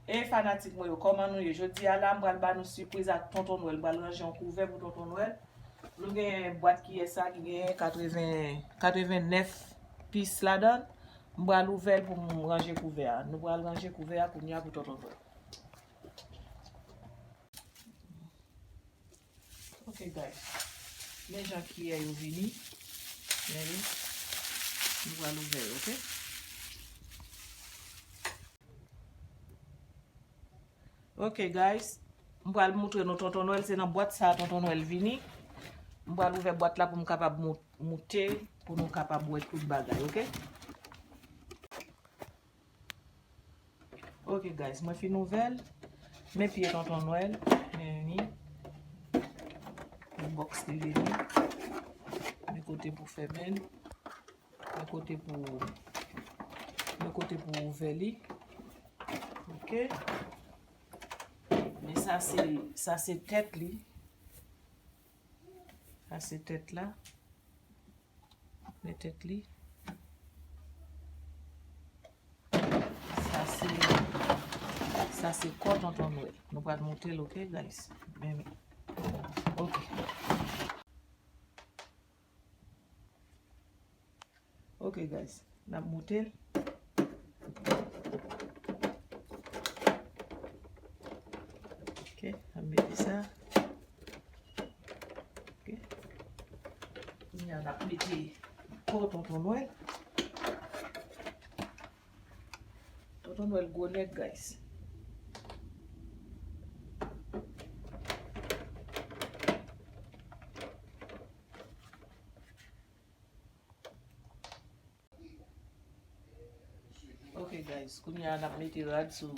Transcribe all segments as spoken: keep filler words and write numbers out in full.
E fanatik mwen yo, kòman nou ye? Jodi a la, m pral ba nou sipriz ak Tonton Nwèl. M pral ranje yon kouvè pou Tonton Nwèl. Nou gen bwat kiyè sa ki gen katreven, katrevennèf pis ladan. M pral ouvè l pou m ranje kouvè a. Nou pral ranje kouvè a kounye a pou Tonton Nwèl. Ok, guys. Men jan kiyè yo vini. Men yo. Nou pral ouvè yo, ok? Ok, guys. M pral moutre nou Tonton Nwèl. Se nan bwat sa a Tonton Nwèl vini. M pral ouvè bwat la pou m kapab mou-, moute, pou nou kapab wè tout bagay, ok? Ok, guys, mwen fin ouvè l. Men pye Tonton Nwèl. Men li. Men bòks li vini. Men kote pou fèmen l. Men kote pou, men kote pou ouvè li. Ok. Men sa se, sa se tèt li. Sa se tèt la. Men tèt li. Sa se, sa se kò Tonton Nwèl. Nou pral moute l, ok, guys? Men, ok. Ok, guys. N ap moute l. Ok, n ap mete sa. Ok. Kounye a, n ap mete kò Tonton Nwèl. Tonton Nwèl gwo nèg, guys. Ok, guys, kounye a n ap mete rad sou,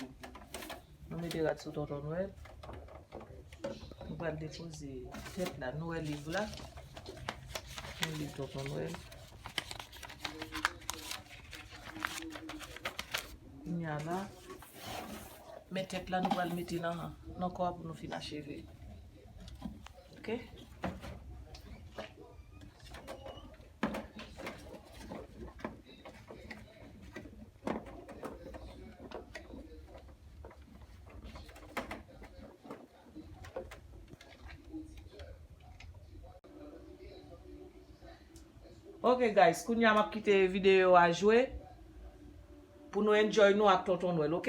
nou mete rad sou Tonton Nwèl. Nou pral depoze tèt la, nou wè liv la. Nou li Tonton Nwèl. Kounye a la, men tèt la nou pral mete nan, nan kò a pou nou fin acheve. Ok? Ok, guys, kounye a m ap kite videyo a jwe pou nou enjoy nou ak Tonton Nwèl, ok?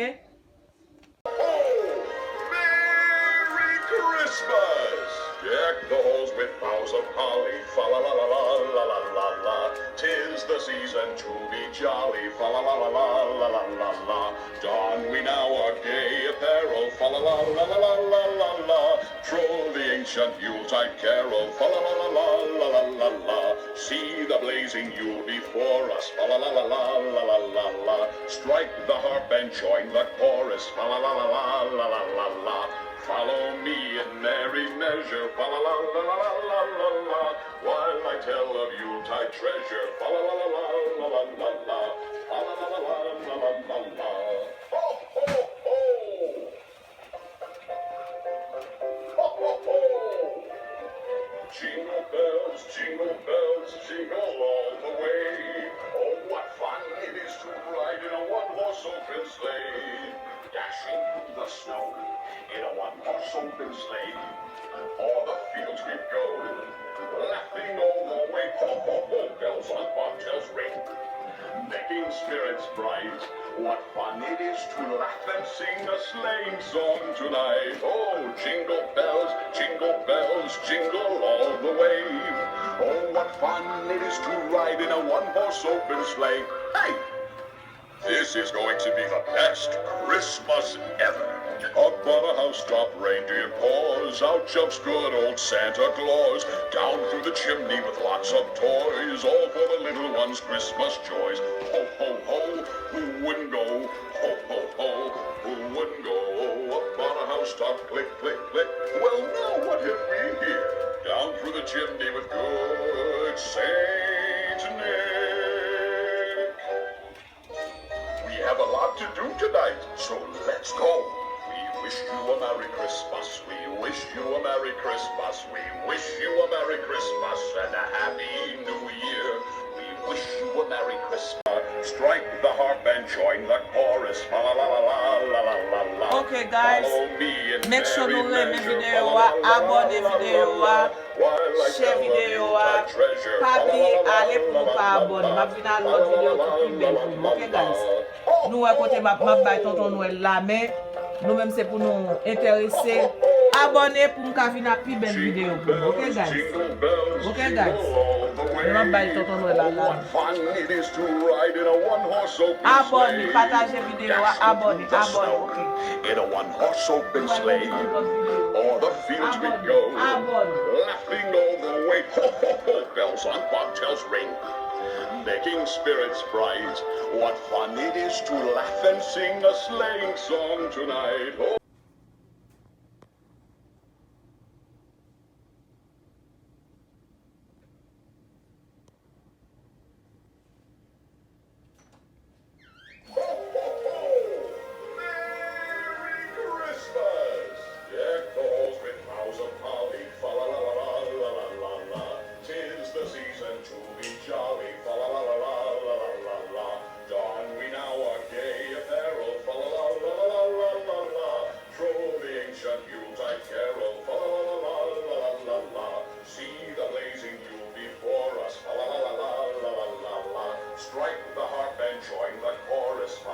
Merry Christmas! Deck the halls with boughs of holly, fa la la la la la la la la. 'Tis the season to be jolly, fa la la la la la la la la. Don we now our gay apparel, fa la la la la la la la la. Troll the ancient Yuletide carol, fa la la la la la la la la. See the blazing Yule before us, fa la la la la la la la la. Strike the harp and join the chorus, fa la la la la la la la la. Follow me in merry measure, fa la la la la la la la la. While I tell of Yuletide treasure, fa la la la la la la la la. Fa la la la la la la la la. Ho, ho, ho! Ho, ho, ho! Jingle bells, jingle bells, jingle all the way. Oh, what fun it is to ride in a one-horse open sleigh. Dashing through the snow in a one-horse open sleigh. O'er the fields we go, laughing all the way. Ho, ho, ho, bells on bobtails ring, making spirits bright. What fun it is to laugh and sing a sleighing song tonight. Oh, jingle bells, jingle bells, jingle all the way. Oh, what fun it is to ride in a one-horse open sleigh. Hey! This is going to be the best Christmas ever. Up on a housetop, reindeer paws, out jumps good old Santa Claus. Down through the chimney with lots of toys, all for the little ones' Christmas joys. Ho, ho, ho, who wouldn't go? Ho, ho, ho, who wouldn't go? Up on a housetop, click, click, click. Well, now what have we here? Down through the chimney with good Saint Nick. We have a lot to do tonight, so let's go. We wish you a Merry Christmas. We wish you a Merry Christmas. We wish you a Merry Christmas and a Happy New Year. We Wish you a Merry Christmas. Strike the harp and join the chorus. Fa la la la la la la la la. Ok, guys. Follow me in merry, merry, fa la la la la la la la. Make sure nou renmen videyo a, abòne videyo a, share videyo a. Pa bliye ale pou nou ka abòne. M ap vin ak lòt videyo ki pi bèl pou nou. Ok, guys? Nou wè kote m ap, m ap bay Tonton Nwèl la, men nou menm se pou nou enterese. Abòne pou m ka vin ak pi bèl videyo pou nou. Ok, guys? Ok, guys? Men m ap bay Tonton Nwèl la, la. Abòne, pataje videyo a, abòne, abòne, ok. In a one horse open sleigh, o'er the fields we go, abòne, abòne, abòne. Laughing all the way. Ho, ho, ho, bells on bobtails ring, making spirits bright. What fun it is to laugh and sing a sleighing song tonight. Ho, ho, ho, ho! Merry Christmas! Deck the halls with boughs of holly, fa la la la la la la la la. 'Tis the season to be jolly, fa la la la la la la la la. Don we now our gay apparel, fa la la la la la la la. Throw the ancient Yuletide carol, fa la la la la la la la la. See the blazing Yule before us, fa la la la la la la la la. Strike the harp and join the chorus, fa